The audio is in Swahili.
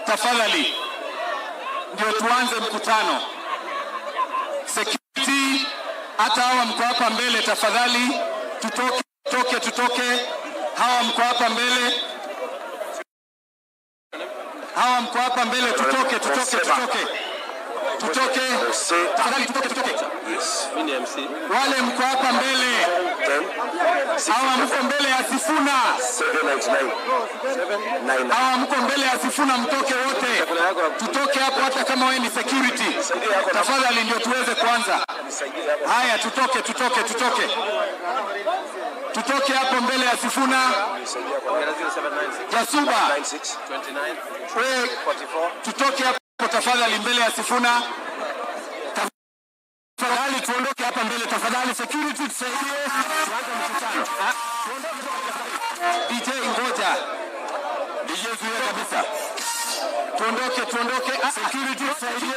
Tafadhali ndio tuanze mkutano. Security, hata hawa mko hapa mbele, tafadhali tutoke, tutoke, tutoke. Hawa mko hapa mbele, hawa mko hapa mbele, tutoke, tutoke, tutoke, tutoke, tafadhali tutoke, tutoke. Yes. Wale mko hapa mbele, 10, hawa mko mbele ya Sifuna, 799, 9. Hawa mko mbele ya Sifuna, mtoke wote, tutoke hapo, hata kama wewe ni security, tafadhali, ndio tuweze kuanza. Haya, tutoke, tutoke, tutoke, tutoke hapo mbele ya Sifuna. Jasuba, 96, we tutoke hapo tafadhali, mbele ya Sifuna. Tafadhali tuondoke hapa mbele tafadhali, security tusaidie, tuanze mkutano. Ah, tuondoke tafadhali. DJ ngoja, DJ zuia kabisa, tuondoke, tuondoke. Ah, security tusaidie.